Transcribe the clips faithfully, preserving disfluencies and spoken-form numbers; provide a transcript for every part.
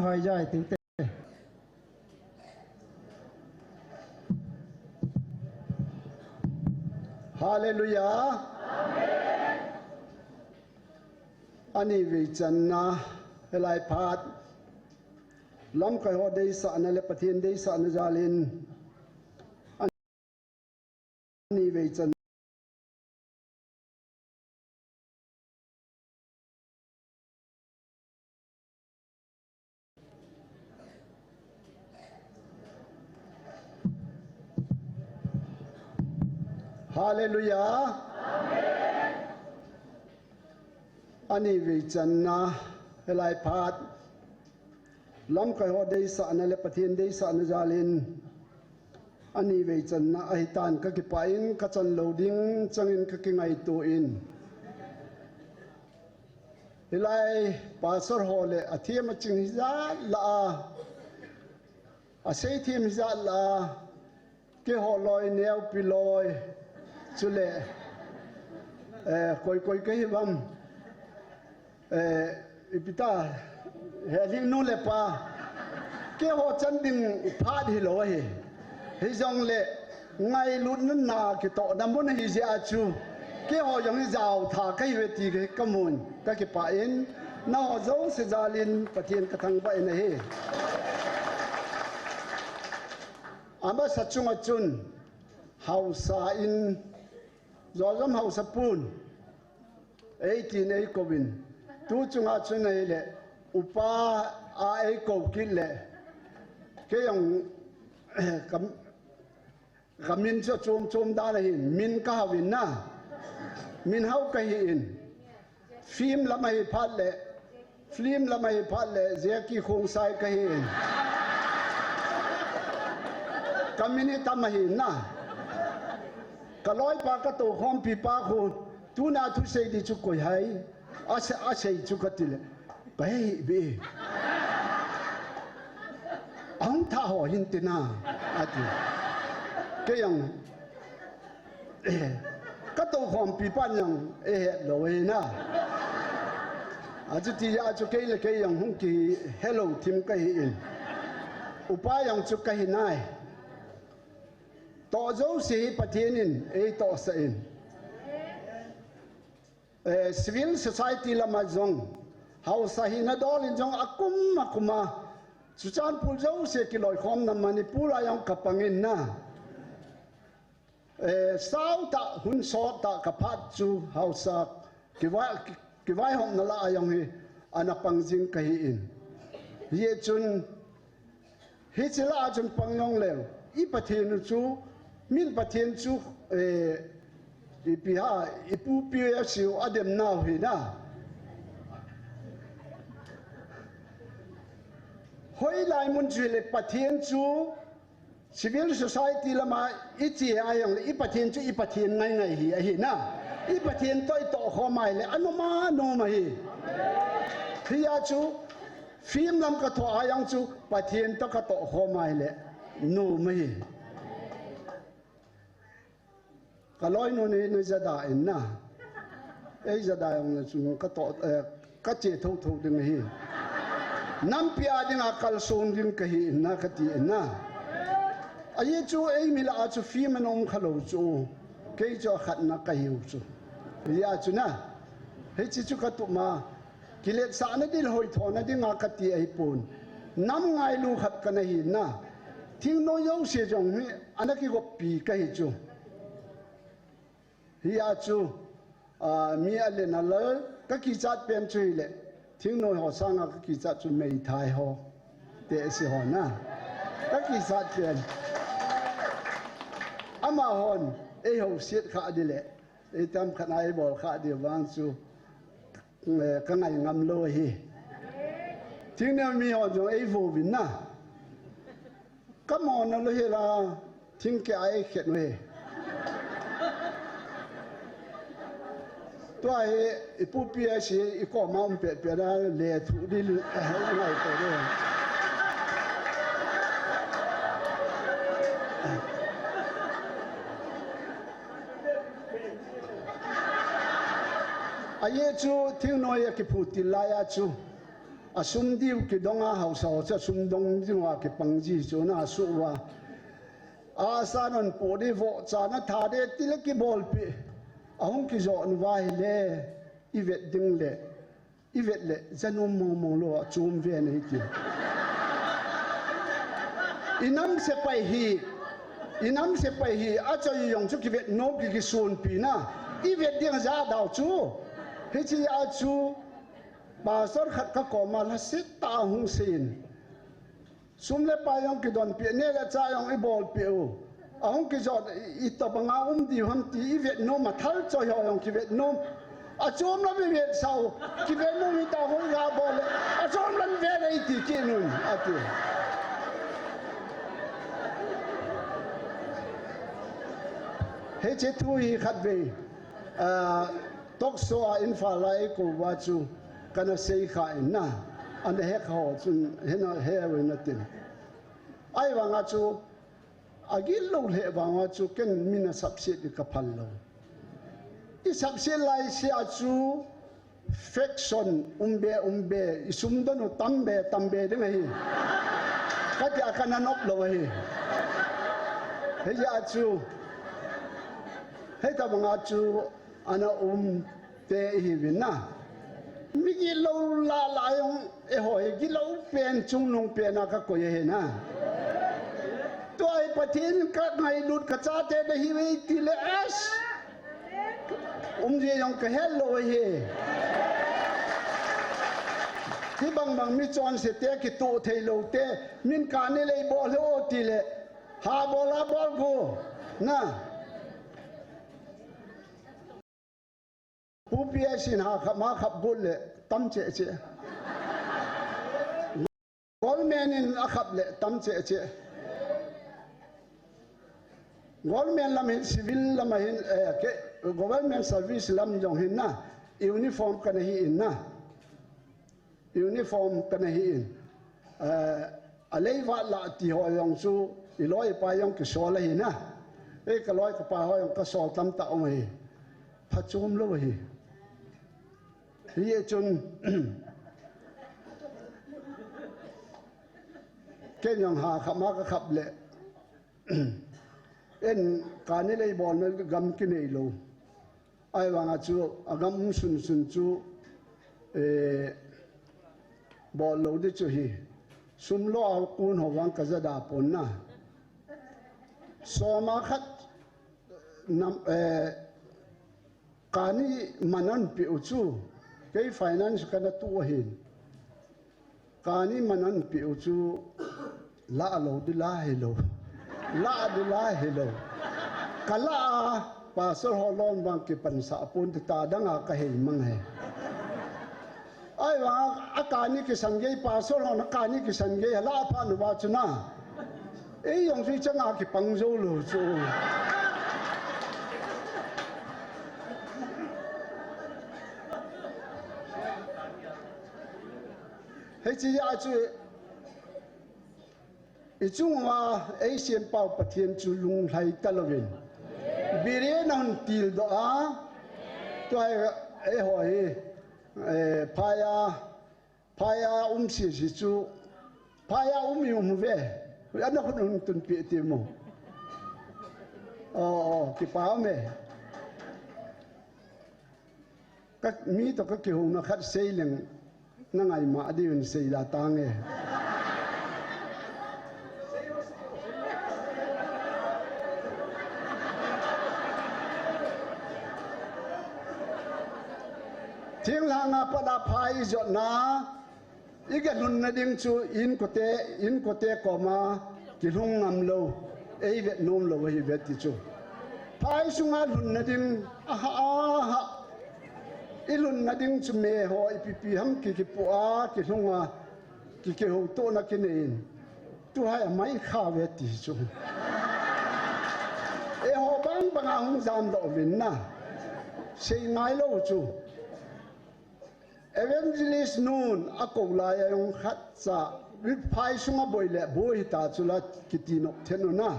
hoi jai tiu te. Hallelujah. Ani vei channa, hilai phat lamkai ho deisahna le Pathen deisahna jalin ani vei channa. Hallelujah. Ani vei channa, hilai phat lamkai ho deisahna le Pathen deisahna jalin ani vei channa ahitan ka kipah in, ka chan lou ding changin ka kingaito in. Hilai pastor ho le athem aching hijat lah a, asei them hijat lah a, keiho loi neo pi loi, chule, eh, koi koi kahi uvam, eh, ipi ta, he ding nu le pa, keiho chan ding phat hilou ahi. Hijongle ngailutna na kitohna mun ahi jeh a chu, keiho jong hi jao tha kahi uve ti ka, ka mun, ka kipah in, nangho jouse jalin Pathen ka thangvah in ahi. Amasa chunga chun, haosa in, Jojom haosa pun, eitin eikou in, tu chunga chun ahile, upa a eikou kit le, kei jong, ka, ka min chu chom chom dan ahin, min ka hao in na, min hao kahi in, film lam ahi phat le, film lam ahi phat le, Jackie Khongsai kahi in. Ka min hi tam ahi na. Ka loipa ka toukhompi pa khu, tuna thusei di chu koi ham, ase-, asei chu kati le, ka hei hih beh. Ahung thah ho hin tina, ati. Kei jong, eh, ka toukhompi pan jong, eh, het lou ahi na. Achuti jeh a chu kei le kei jong hung kihe lou thim kahi in. Upa jong chu kahi nai. Toh jouse hi Pathen in eitohsah in. Eh, civil society lama jong, haosa hina dol in jong akum akum a, Churachandpur jouse kiloikhomna Manipur a jong ka pang in na. Eh, sao tah, hun sot tah ka phat chu haosa kivai, ki-, kivaihopna lah a jong hi ana pang jing kahi in. Hijeh chun, hiche lah a chun pang jongleng, i Pathen u chu, min Pathen chu, eh, ipi ham, i pupi a siu a demnau hi na. Hoilai mun chu hile Pathen chu, civil society lama i che a jongle, i Pathen chu i Pathen ngai ngai hi ahi na. I Pathen toh i tohkhom a hile, anom a nom ahi. Hijeh a chu, film lam ka thoh a jong chu, Pathen toh ka tohkhom a hile, nom ahi. Ka loinu ni, ni jada in na. Ei jada jongle chun ka toh, eh, ka che thotho ding ahi. Nampi a dinga kalson ding kahi in na kati in na. Ajeh chu eimi lah a chu film ana um khalou chu. Kei chu akhatna kahiu chu. Hijeh a chu na. Hiche chu ka tup ma. Kiletsahna ding, hoithona dinga kati ahipon. Nam ngailu khat kana hi na. Thingnoi jouse jong hi ana kigoppi kahi chu. Hijeh a chu, ah, mi alen alal, ka kichat pen chu hile, thingnoi ho sanga ka kichat chu meithai ho, tehse ho na. Ka kichat pen. Amahon, eiho siat kha ding le, ei tam khat a eibol kha ding vang chu, eh, ka ngai ngam lou ahi. Thingnoi mi hon jong eivo uvin na. Ka mona lou hi la, thingkeh a eikhen uve. Tua hi, i pupi a si, i koma um pet pet a, le thu di lu, eh, ngai to di. Ajeh chu, thingnoi a kiphutil lai a chu. Asum diu kidong a, haosa ho chu asum dong diu a kipang ji chu na asuh uva. Asan hon po di, vohcha na tha di tile kibolpeh. Ahung kijot uva ahile, ivet ding le, ivet le, janom mong mong lou a chom ve nei ti. Inam sepai hi, inam sepai hi, achoi jong chu kivet nom ki kisonpi na, ivet ding jadau chu. Hiche a chu, pastor khat kakoma lhasetah a hung seiyin. Sum le pai jong kidonpeh, neh le chah jong ibolpeh u. Ahung kijot, i, itobanga um diu ham ti ivet nom a, thal choi ho jong kivet nom. Achom lam ivetsah u, kivet nom hita hung ga bol le, achom lam ve le iti kit un, ati. Hiche thu hi khatvei, ah, talk show a Imphal a eikou uva chu kana seikha in na, ana hekha ho chun hena he uvin atin. Ahivanga chu, agitlou lheh vanga chu ken min asapset di kaphal lou. Isapset laisea chu faction umbe umbe, isum don u tambe tambe ding ahi, katia kana nop lou ahi. Hijeh a chu, hitobanga chu ana um te ihiuvin na. Mi gitlou lah lah jong eiho hi gitlou pen, chungnung pen a kakoi ahi na. Tua hi Pathen in kangailut kachate nahiuve tile, as, umji jong kahet lou ahi. Hibang bang mi chonsete, kitoh theilou te, min kani lei bol hih o tile, ha bol a bol go na. Pu P S in ha khap ma khap got le tam cheh cheh. Government in akhap le tam cheh cheh. Government lam hin, civil lam a hin, eh, ke, government service lam jong hin na, uniform kana hi in na. Uniform kana hi in. Eh, alei vat lah ti ho jong chu, iloi ipai jong kisol ahi na. Ei, kaloi kapai ho jong kasol tamtah um ahi. Phachom lou ahi. Hijeh chun, ken jong ha khap ma kakhap le, en kani lei bolna gam kinei lou. Ahivanga chu, agam um sun sun chu, eh, bol lou di chu hi. Sum lo a kon ho vang kajada pon na. Soma khat nam, eh, kani man ahin peh u chu, kei finance kana tu ahin. Kani man ahin peh u chu, la lou di la hilou. La di la hilou. Kala a, pastor ho lom vang kipansah pon ti, ta dang a kahei mang e. Ahivang a kani kisan gei, pastor hon akani kisan gei, la phat uva chu na. Ei jong chu ichang a kipang jou lou chu. Hiche a chu, ichung uva eisempau Pathen chu lunglhai talouvin, Biren ahung tildoh a, tua hi eiho hi, eh, phai a, phai a um sese chu, phai a um ium uve, ana khut hung tunpeh temo. Oh, oh, kipa ume. Ka, mi toh kakihouna khat seileng, na ngaima diuvin seida tange. Thinglhang a pat a phai ijotna, igalhunna ding chu inkote, inkote koma kilhung ngam lou, eivet nom lou ahiuve ti chu. Phai sunga lhunna ding, aha, aha. Ilhunna ding chu me ho ipi pi ham ki, kipoh a, kilhung a, ki, kihoutohna kinei in. Tuhai amai khauve ti chu. Eiho bang banga hung jamdoh uvin na. Seingai lou chu. Evangelist nun akou lai a jong khatcha, phai sunga boi le boi hita chu la kiti nop then u na.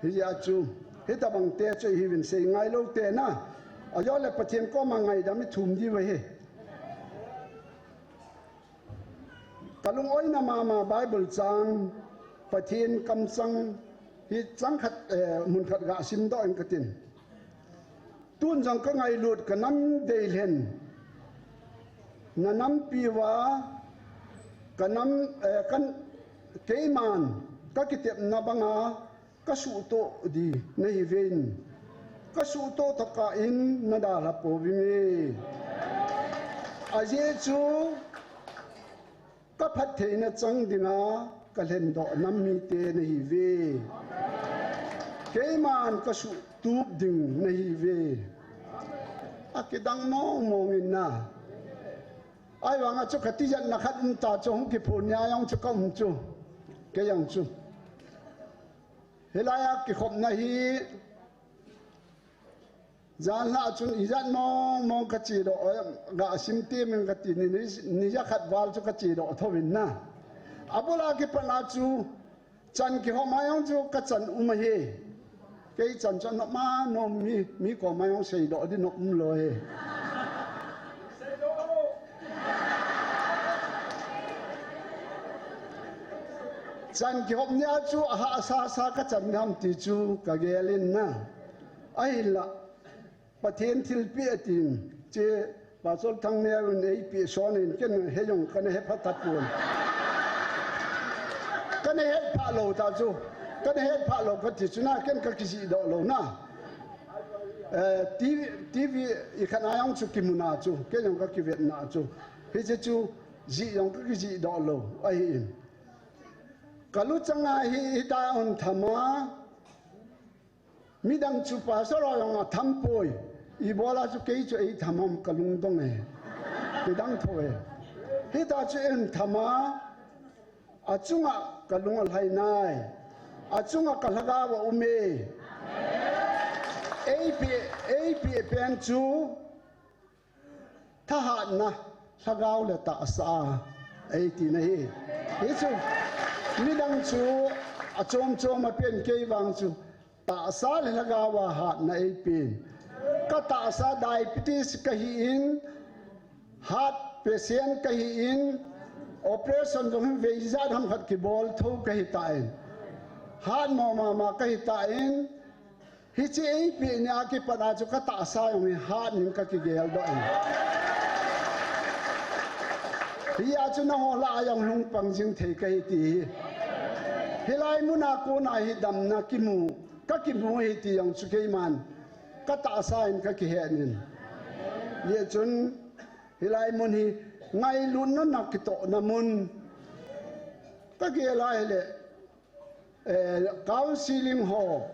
Hijeh a chu, hitobang te chu ihiuvin, seingai lou te na. Ajole Pathen koma ngaidam ithum diu ahi. Ka lungoina mama Bible chang, Pathen kamchang hi chang khat, eh, mun khat ga simdoh in katin. Tun jong ka ngailut ka nam deilhen. Na nampi uva ka nam, eh, kan, keiman ka kitepna banga ka suhtoh di nahiuvin. Ka suhtoh tokah in na dalha pouvinge. Ajeh chu ka phattheina chang dinga ka lhendoh nam mite nahiuve. Keiman ka suhtup ding nahiuve. Akidang mong mong in na. Ahivanga chu ka tijatna khat um ta chu hung kiphon nia jong chu ka um chu. Kei jong chu. Hilai a kikhopna hi, janhi a chun ijat mong mong ka chedoh, ga sim temin kati ni, ni, ni ja khat val chu ka chedoh thouvin na. Abul a kipat a chu, chan kihom a jong chu ka chan um ahi. Kei chan chu anop ma nom mi, mi koma jong seidoh di nom um lou ahi. Chan kihom nia chu ahahsa sa ka chan ham ti chu ka gel in na. Ahinla, Pathen thilpeh atin, che Pastor Thangneo in eipeh son in ken he jong kana he phat tapon. Kana he phalou ta chu, kana he phalou kati chu na ken ka kijihdoh lou na. Eh, TV, TV i khat a jong chu kimu na chu, ken jong ka kivet na chu. Hiche chu jih jong ka kijihdoh lou ahi in. Ka luchang a hi, hita hung tham a, midang chu pastor ho jong atham poi. Ibola chu kei chu eitham ham ka lungdong e. Kidang tho e. Hita chu eitham a, achunga ka lung alhai nai. Achunga ka lhagao a um e. Eipeh, eipeh pen chu thahatna, lhagao le tahsa, eiti na hi. Hichu, midang chu achom chom a pen kei vang chu, tahsa le lhagao a hatna eipen. Ka tahsa diabetes kahi in, heart patient kahi in, operation jong hin veijat ham khat kibol tho kahi tan. Hat mo mama kahi tan, Hiche eipeh nia kipat a chu ka tahsa jong hi hat nin ka kigeldoh in. Hia chu nangho lah a jong hung pang jing thei kahi ti hi. Hilai mun a kona hi damna kimu, ka kimu hi ti jong chu keiman ka tahsa in ka kihet in. Hijeh chun hilai mun hi ngailutna na kitohna mun. Ka gel a hile, Eh, counseling ho,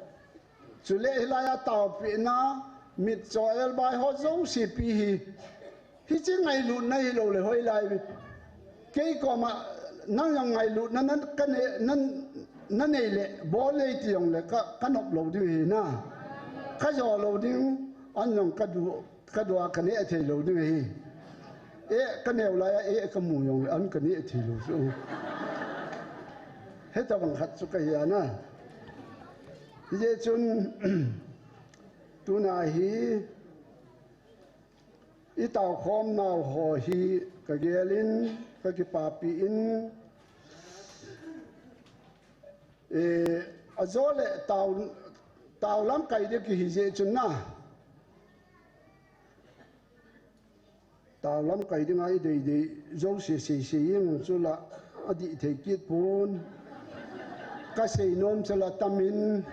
chule hilai a taopehna, mitcho elbai ho jouse pi hi. Hiche ngailutna hilou le hoilai. Kei koma, nang jong ngailutna, nan, ka ne, nan, na nei le, bol nei ti jong le, ka, ka nop lou ding hi na. Ka jo lou ding, an jong ka du, Ka dua ka neh thei lou ding ahi. Eh, ka neo lai a, eh, ka mu jong le, an ka neh thei lou chu. Hitabang khat chu ka hi a na. Hijeh chun, tuna hi, i taokhom nau ho hi, ka gel in, ka kipapi in, eh, ajo le tao, tao lamkai ding kihi jeh chun na. Tao lamkai dinga i deidei jouse seisei jeng chu la adih thei kit pon. Ka seinom chu la tam in.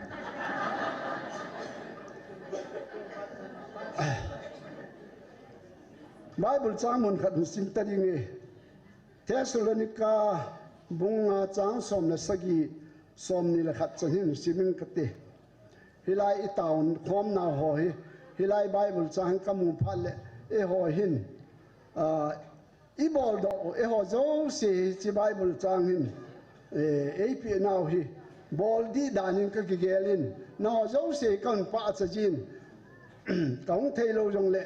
Bible chang mun khat hin sim ta ding e. Thessalonica bung nga chang som le sagi, som ni le khat chan hin sim ing kate. Hilai i taokhom nau ho hi, hilai Bible chang hin ka mu phat le, eiho hin, ah, i boldoh u, eiho jouse hiche Bible chang hin, eh, eipeh nau hi, bol dih dan in ka kigel in, nangho jouse ka hun pachat jin, ka hung thei lou jong le,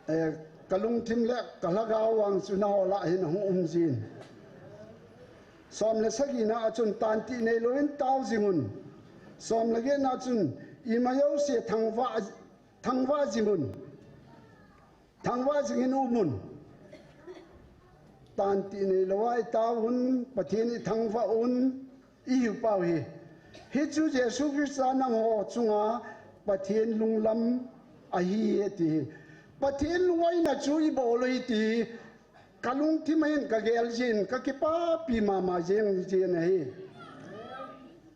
Eh, ka lungthim le ka lhagao vang chu nangho lah hin ahung um jin. Som le sagi na a chun tantih neilou in tao jing un. Som le get na a chun ima jouse thangvah, thangvah jing un. Thangvah jing in um un. Tan ti nei lou a i tao un, Pathen i thangvah un, i hiu pau hi. Hichu Jesu Christa nangho chunga Pathen lunglam ahi e ti hi. Pathen lungoina chu i bol u hi ti hi. Ka lungthim a hin ka gel jin, ka kipapi mama jeng jin ahi.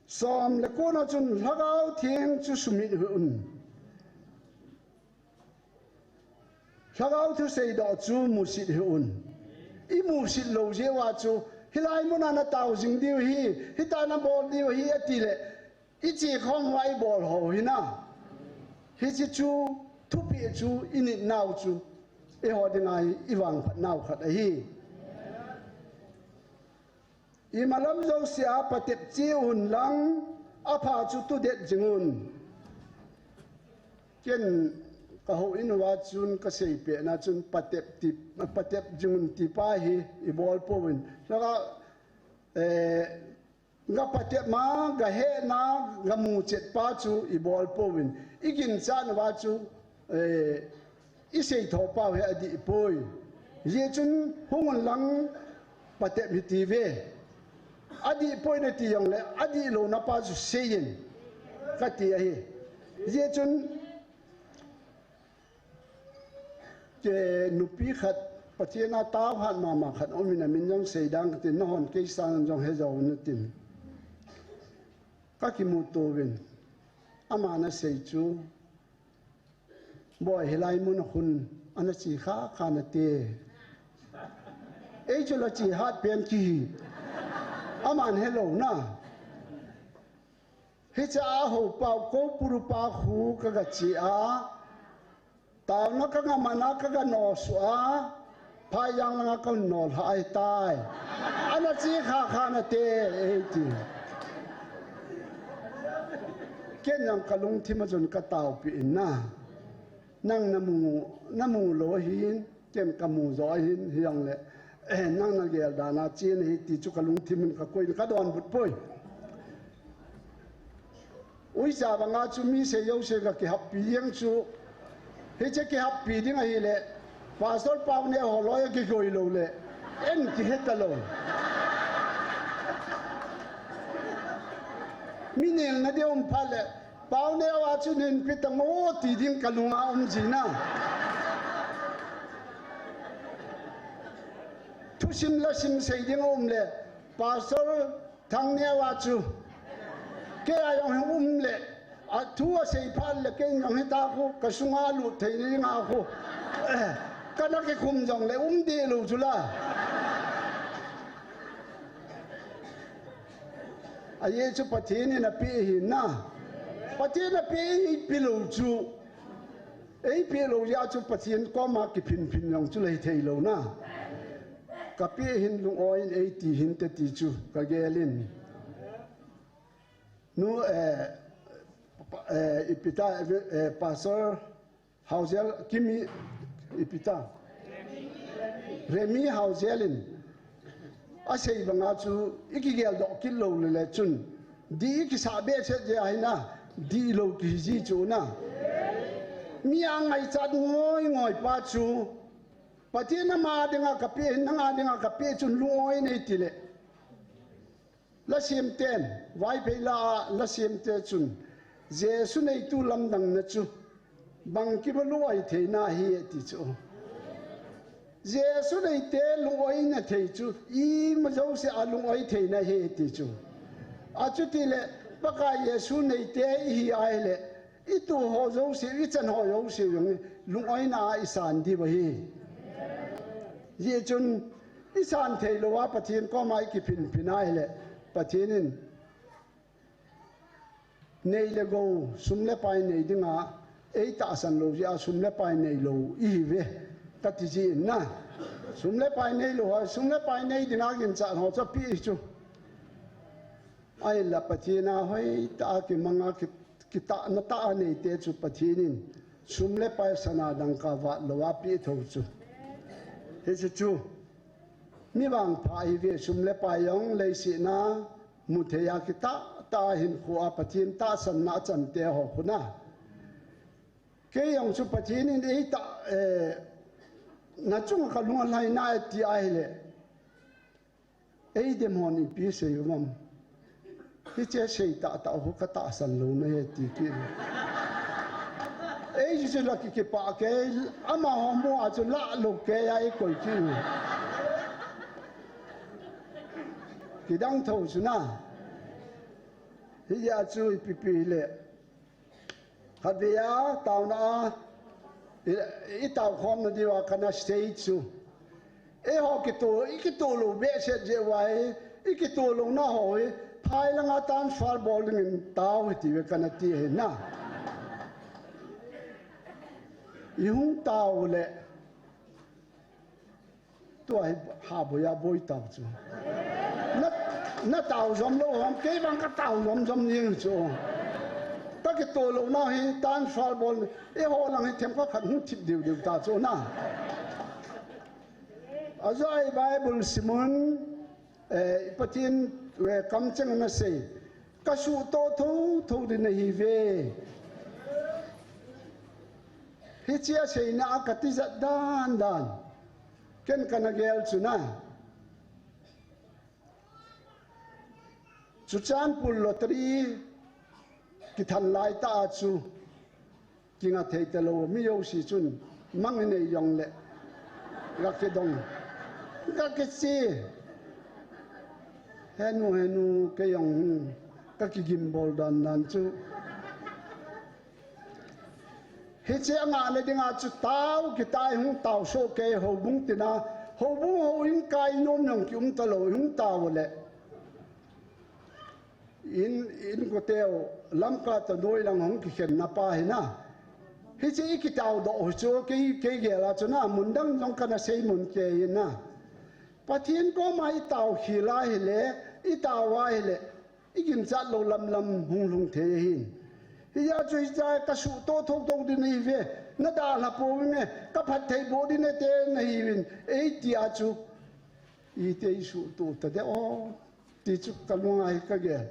Som le ko na chun Lhagao Theng chu sumit hi un. Lhagao thusei doh chu musit hi un. I musit lou jeh uva chu, hilai muna na tao jing diu hi, hita na bol diu hi, ati le, i chi khom uva i bol ho hi na. Hichi chu thupi chu i nit nau chu, i ho dinga i vangphat nau khat ahi. Imalam jousea patep cheh un lang, apha chu tudet jing un. Ken ka houin uva chun ka seipeh na chun patep ti, patep jing un ti pa hi i bol pouvin. Laka, eh, ga patep ma, ga hehna, ga muchet pa chu i bol pouvin. I ginchat uva chu, eh, i seitho pau hi adih poi. Hijeh chun hung un lang patep hi ti ve. Adih poi na ti jongle, adih louna pa chu seiyin. Ka ti ahi. Hijeh chun, ke nupi khat, Pathen a tao hat mama khat, aum in amin jong sei dang ka tin, nahon kei sang jong he jou na tin. Ka kimuto uvin. Ama na sei chu, Boi, hilai mun a khun ana chi kha kha na te. Ei chu la chi hat pen kihi. Aman helou na. Hicha a ho pau ko puru pa khu ka ga chi a. Taona ka ga man a ka ga nosuh a. Phai jang langa ka nolha ahitai. Ana chi kha kha na te, ei ti. Ken jong ka lungthim a chun ka taopi in na. Nang na mu, na mu lou ahin, ken ka mu jo ahin, hijongle, eh, nang na gel dan a chen ahi ti chu ka lungthim in ka koi in ka donbut poi. Uicha banga chu mi sei jouse ka kihappi jeng chu, hiche kihappi ding ahile, Pastor Pauneo ho loi a kigoi lou le, en kihe talou. Mi nelna ding um phat le, Pauneo a chu hinpi tan o ti ding ka lunga um jin a. Thusim lasim sei ding a um le, Pastor Thangneo a chu. Kei a jong hi um le, a thu a sei phat le kei jong hita khu, ka sunga lut thei ding a khu. Eh, ka na kikhum jongle um deh lou chu la. Ajeh chu Pathen in apeh ahi na. Pathen in apeh eipe lou chu. Eipe lou jeh chu Pathen koma kiphinphin jong chu lei thei lou na. Ka peh hin lung-oi in eiti hinte ti chu ka gel in. Nu, eh, pa-, eh, ipi ta, eh, Pastor Haojel, Kimi, ipi ta. Remi Haojel in. Asei banga chu, i kigel doh kit lou le le chun. Dih i kisah behseh jeh ahi na, dih lou kihi ji chu na. Mi a ngaichat ngoi ngoi pa chu. Pathen ama dinga ka peh, nanga dinga ka peh chun lung-oi nei ti le. Lasem ten, Vaiphei la a lasem te chun, Jesu neitu lamdang na chu, bangkim a lung-oi theina ahi e ti chu. Jesu neite lung-oi na thei chu, ima jouse a lung-oi theina ahi e ti chu. Achuti le, Pakai Jesu neite ihi ahile, i tuh ho jouse, i chan ho jouse jong, lung-oina a i san diu ahi. Hijeh chun, i san thei lou a Pathen koma i kiphinphin ahile, Pathen in nei le gou, sum le pai nei dinga, ei tahsan lou jeh a sum le pai nei lou ihi ve, ka ti ji in na. Sum le pai nei lou ho, sum le pai nei dinga ginchat ho chu apeh chu. Ahinla Pathen a hoitah a kimang a ki, kitahna tah a neite chu Pathen in sum le pai sana dangka vat lou a peh tho chu. Hiche chu mi vangpha ihi ve, sum le pai jong leiset a mu thei a kitah tah a hinkho a Pathen tahsanna a chan te ho khu na. Kei jong chu Pathen in ei tah, eh, na chunga ka lung alhai nai ti ahile, Ei dem hon ipi sei u ngam. Hiche sei tah tah ho ka tahsan lou na he ti ki. Ei chu la ki kipah kei, amaho mu a chu la lou kei a ei koi ki. Kidang tho chu na. Hijeh a chu ipi pi le. Khatvei a, taona a, i, i tao khom na diu a kana sei chu. Eiho kitoh, i kitoh lou behseh jeh uva hi, i kitoh lou na ho hi, phai langa transfer bol dingin tao hiti ve kana ti hi na. I hung tao le, Tua hi ha boi a boi tao chu. Na, na tao jom lou hom, kei vang ka tao jom jom jeng chu. Ka kitoh lou na hi transfer bol, eiho lang hi themkhat khat hung thip diu diu ta chu na. Ajeh a Bible simun, eh, Pathen, eh, kamcheng na sei. Ka suhtoh thotho ding ahi ve. Hiche a seina a ka tijat dan dan. Ken kana gel chu na. Churachandpur lottery kithan lai tah a chu. Kinga thei talou, mi jouse chun mang inei jong le. Ga kidong. Ga kiche. Henu, henu, kei jong, hmm, ka kigim bol dan dan chu. Hiche a ngah le dinga chu tao, kitai hung tao soh kei houbung tina. Houbung houin kai nom jong kium talou, hung tao le. In, in koteu, Lamka toh noi lang hung kikhenna pa hi na. Hiche i kitao doh hi chu, kei, kei gel a chu na, mun dang jong kana sei mun kei hi na. Pathen koma i tao khel a hile, i tao a hile, i ginchat lou lam lam hung lhung thei ahi. Hijeh a chu hiche a ka suhtoh thotho ding ahi ve, na dalha pouvinge, ka phatthei boh ding nate nahiuvin, ei ti a chu. Iti i suhtoh ta de o, ti chu ka lunga hi ka gel.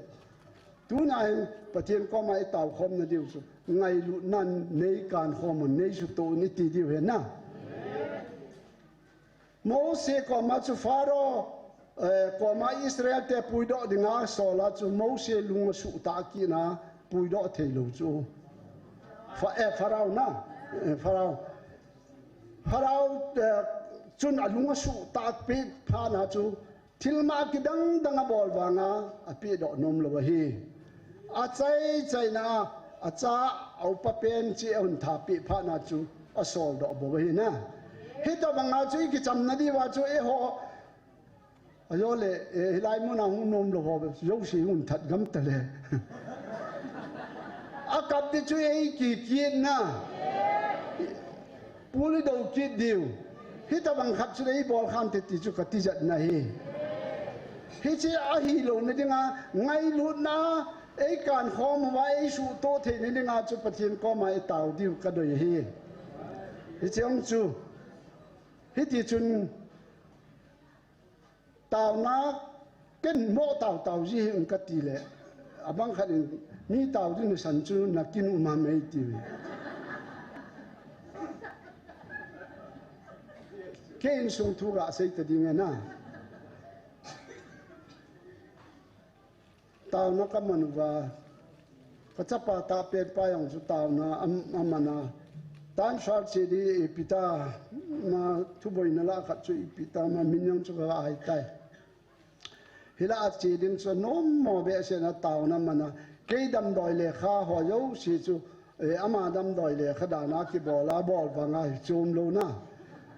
Tuna hin Pathen koma i tao khom na diu chu, ngailutna nei kan khom un, nei suhtoh un iti diu hi na. Mose koma chu Pharaoh, eh, koma Israel te puidoh dinga sol a chu Mose lung asuh tah kit na puidoh thei lou chu. Pha-, eh, Pharaoh na, eh, Pharaoh. Pharaoh, eh, chun alung asuh tah pet phat na chu thil ma kidang dang abol vanga apeh doh nom lou ahi. Achai chaina a, acha a upa pen chu ahung thapeh phat na chu asol doh bou ahi na. Hitobang a chu i kichamna diuva chu eiho Ajole, eh, hilai muna hung nom lou ho, jouse hung that gam ta le. Akap ti chu ei kikit na. Pul i do kit diu. Hitobang khat chu ei bol kham te ti chu ka tijat na hi. Hiche ahi lou na dinga, ngailutna, ei kan khom uva, ei suhtoh thei na dinga chu Pathen koma i tao diu ka doi hi. Hiche ong chu. Hiti chun, Taona, ken mo tao tao ji hih in kati le, abang khat in, mi tao ding nasan chu nakin um ham eiti uve. Kei insung thu gasei ta ding e na. Taona kaman uva, kachapa tahpen pa jong chu taona am-, aman a. Tansal che di ipi ta, ma thuboina lah khat chu ipi ta, ma min jong chu ka ai tai. Hilah a che ding chu nom mo behseh na taona man a. Kei damdoi lekha ho jouse chu, eh, ama damdoi lekha dan a kibol a, bol vang a hi chom lou na.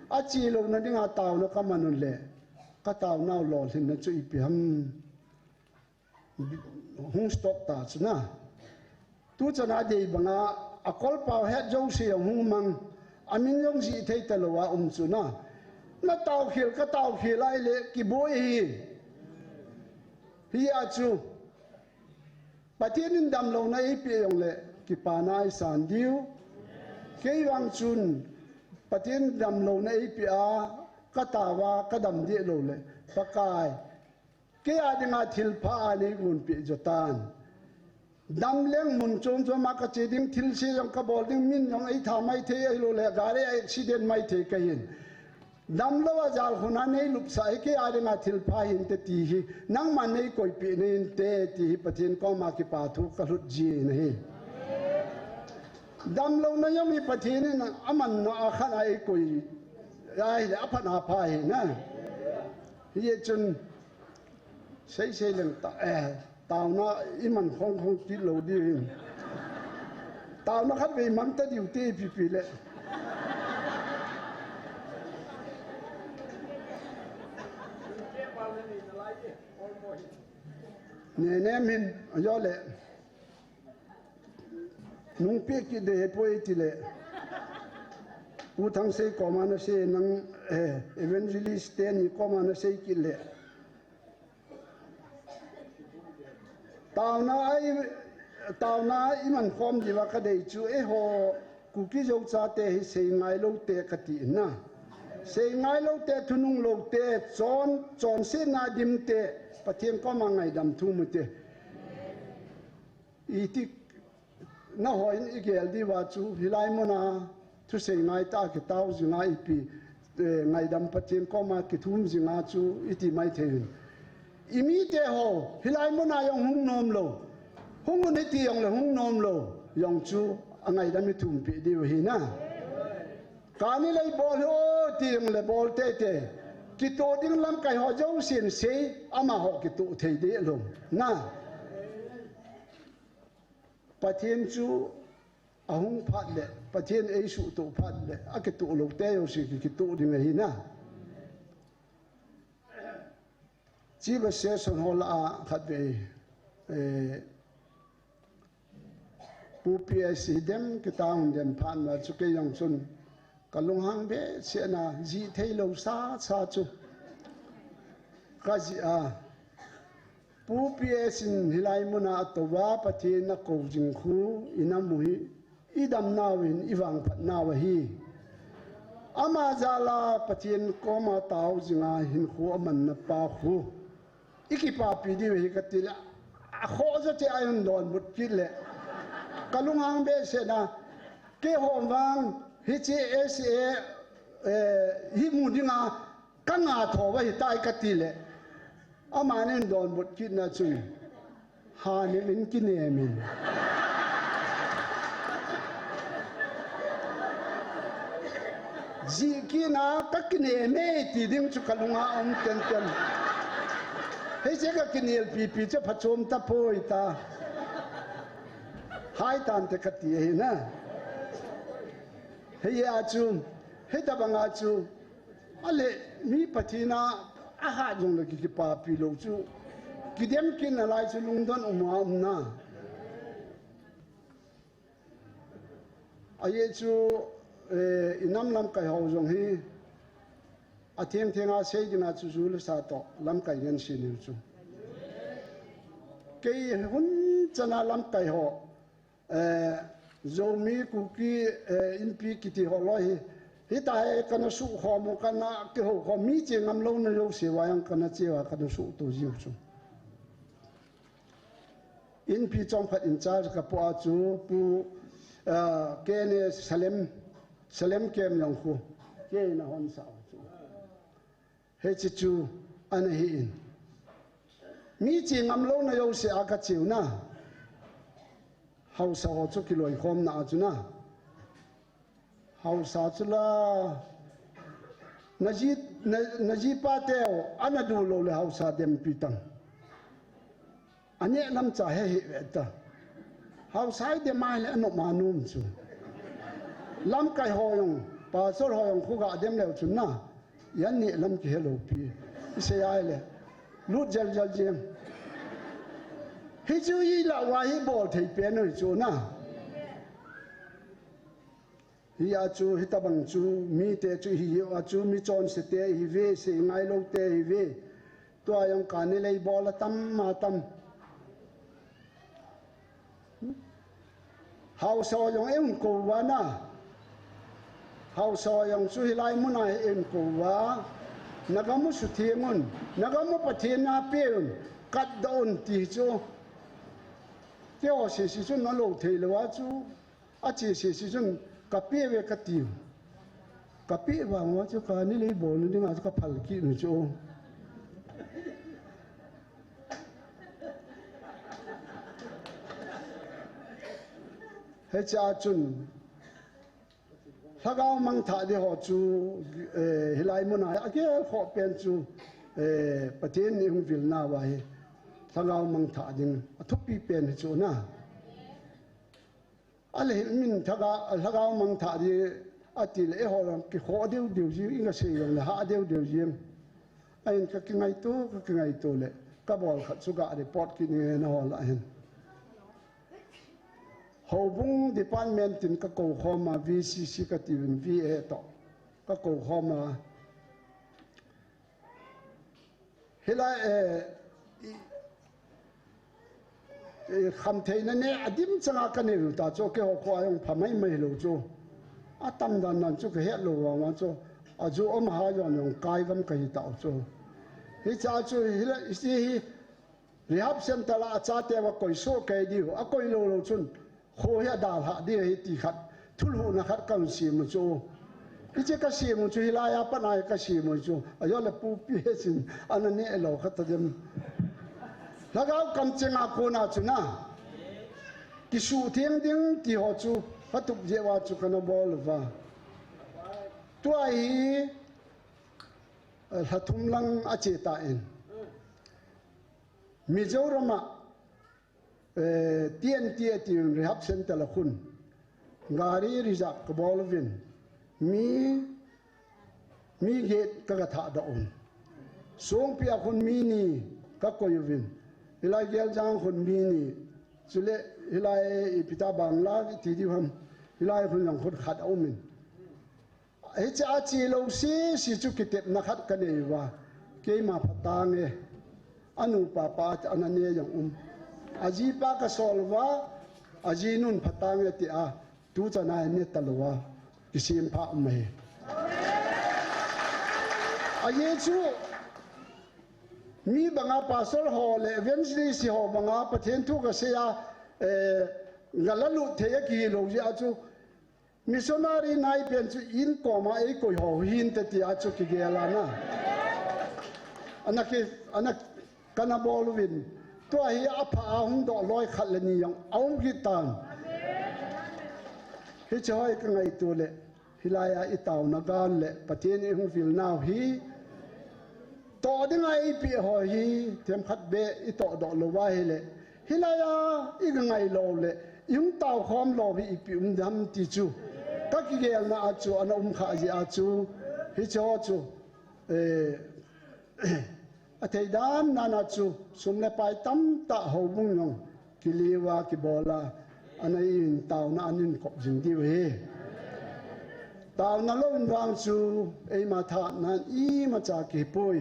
Ache lou na ding a taona kaman u le, ka taona u lolhin na chu ipi ham. Hung stop ta chu na. Tu chan a dei bang a, a kolpau het jouse a hung mang, a min jong jih thei ta lou a um chu na. Na tao khel, ka tao khel a ile kiboi hi. Hi a chu, Pathen in damlouna eipeh jong le, kipana i san diu. Kei vang chun, Pathen in damlouna eipeh a, ka tao a, ka dam deh lou le, Pakai. Kei a dinga thil pha a nei gonpeh jo tan. Dam leng mun chom chom a ka che ding, thil se jong ka bol ding, min jong ei tha mai thei, ahilou le gari a accident mai thei ka hin. Damlou a jalkhun a nei lupsah hi kei a dinga thilpha hinte ti hi, nangman nei koipeh na hinte ti hi Pathen koma kipa thu ka lhut ji ahi. Damlouna jong hi Pathen in amanna a khat a eikoi ahile aphat apha ahi na. Hichun seisei leng ta, eh, taona iman khong khong kit lou diu hin. Taona khatvei mang ta diu te ipi pi le. Nenem hin, ajole. Nungpeh kit ding ahipoi tile. U Thangsei koma nasei nang, eh, evangelist teni koma nasei kit le. Taona a i, taona a iman khom diuva kadei chu eiho Kuki Zo chate hi seingai lou te kati na. Seingai lou te, thunung lou te, chon, chonsetna dim te, Pathen koma ngaidam thum u te. Iti nahoi in igel diuva chu hilai muna thusei ngaitah a kitao jinga ipi, eh, ngaidam Pathen koma kithum jinga chu iti maithei in. Imite ho hilai muna jong hung nom lou. Hung un iti jongle hung nom lou. Jong chu angaidam ithumpeh diu ahi na. Kani lei bol hi o ti jongle bol teitei. Kitoh ding lamkai ho jousen sei, amaho kitoh thei ding lou. Na. Pathen chu ahung phat le, Pathen eisuhtoh phat le, akitoh lou te jouse ki, kitoh ding ahi na. Chief Association ho lah a khatvei, eh, Pu P S hidem, kitang dem phat na chu kei jong chun, Ka lunghang behseh na, jih theilou sasa chu. Ka jih a. Pu P S in hilai muna atouva Pathen akou jing khu, ina mu hi, idamnau in, ivangphatnau ahi. Ama jal a Pathen koma tao jinga hinkho amanna pa khu. Ikipapi diu ahi kati le, akhoh jo che a eidonbut kit le. Ka lunghang behseh na, keiho vang, hiche S A, eh, hi mu dinga, ka nga tho va hitai kati le. Aman eidonbut kit na chun. Hanem in kinem in. Jih kit na ka kinem e ti ding chu ka lunga um tenten. Hiche ka kinelpipi chu phachom tapoi ta. Hai tante kati ahi na. Hijeh a chu, hitabang a chu, ale mi Pathen a ahat jongle ki, kipapi lou chu. Kidem kit nalai chu lungdon um a um na. Ajeh chu, eh, inam lamkai ho jong hi, atheng theng a sei ding a chu ju le sa toh lamkai ngen seiu chu. Kei hun chan a lamkai ho, eh, Zomi Kuki, eh, Inpi kiti ho loi hi, hitia hi kana suhkhom u, kana kihoukhom, mi che ngam louna jouse uva jong kana che uva kana suhto jiu chu. Inpi chomkhat in charge ka pu a chu Pu, ah, K N A Salem, Salem Kem jong khu. Kei in ahon sah u chu. Hiche chu ana hi in. Mi che ngam louna jouse a ka cheu na. Haosa ho chu kiloikhomna a chu na. Haosa chu la, na ji, na, na jipa teu, ana du lou le haosa dempi tang. Aneh lam cha he he ve ta. Haosa i dem a le anop ma nom chu. Lamkai ho jong, pastor ho jong khu ga dem leu chun na. Jan neh lam kihe lou pi. I sei a le. Lut jel jel jeng. Hichu i la uva hi bol thei pen u hi chu na. Hia chu, hitabang chu, mite chu, hia chu, mi chonse te ihiuve, seingai lou te ihiuve. Tua jong kani lei bol atam, atam. Haosa jong eihin kou uva na. Haosa jong chu hilai muna hi eihin kou uva. Na gam u sutheng un, na gam u Pathen na pe un, katdoh un ti chu. Keiho sese chun na lou thei lou a chu. Ache sese chun ka pe uve ka tiu. Kapeh vang uva chu kani lei bolna dinga chu kaphal kit u chu. Hichea chun lhagao mangthah ding ho chu, eh, hilai muna hi agelkhoh pen chu, eh, Pathen in eihung vilna uva hi lhagao mangthah ding athupi pen hi chu na. Alehil min thaga, lhagao mangthah ding ati le eiho lang kikhoh deu deu ji, inga sei jong le hah deu deu ji. Ahin kakingaito, kakingaito le kabol khat chu ga report kit inge nahol a hin. Houbung department in kakou khom a, V C C kati uvin, V A toh kakou khom a. Hilai, eh, i, i, khamtheina neh adim changa kanei u ta chu, keiho kho a jong pha maimai lou chu. Atam dan dan chu kahet lou vang vang chu. Ajo amaha jong jong kai gam kahi tau chu. Hichea chu hilai, hiche hi rehab center a achate uva koi soh kei diu, akoi lou lou chun, kho hi adalhah ding ahi ti khat, thulhuhna khat kahin sem u chu. Hiche kasem u chu, hilai a pat a hi kasem u chu. Ajole Pu P S in ana neh lou khat ta dem. Lhagao kamcheng a kona chu na, kisuhtheng ding ti ho chu, katup jeh uva chu kana bol uva. Tua hi, eh, lha thum lang ache tan. Mizoram a, eh, T N T ati un rehab center a khun gari reserve kabol uvin, mi, mi get ka, kathahdoh un. Songpi a khun mi ni kakoi uvin. Hilai Geljang khun mi ni. Chule hilai ipi ta Bangla ti diu ham. Hilai khun jong khun khat aumin. Hiche a che lou sese chu kitepna khat kanei uva. Keima phatang e. Anupa pa ana ne jong um. Ajipa kasol uva, ajinun phatang e tia, tuchan a ne talou a, kisempha um ahi. Ajeh chu, mi banga pastor ho le evangelist ho banga Pathen thu kasei a, eh, ngalalut thei a kihilou jeh a chu, missionary nai pen chu in koma eikoi ho hinte tia chu kigel a na. Ana ki, ana kana bol uvin. Tua hi apha a hung doh loi khat le ni jong aum kit tan. Hiche ho hi kangaito le, hilai a itaona gan le Pathen in eihung vilnau hi, toh dinga eipeh ho hi, themkhat beh itoh doh lou uva ahile, hilai a iga ngai lou le, ihung tao khom lou hi ipi um dem ti chu, kakigelna a chu, ana um kha jeh a chu, hiche ho chu, eh, athei dan dan a chu, sum le pai tamtah houbung jong kiliu a, kibol a, ana in taona anin kop jing diu ahi. Taona lou in vang chu, eima thahatna imacha kihipoi.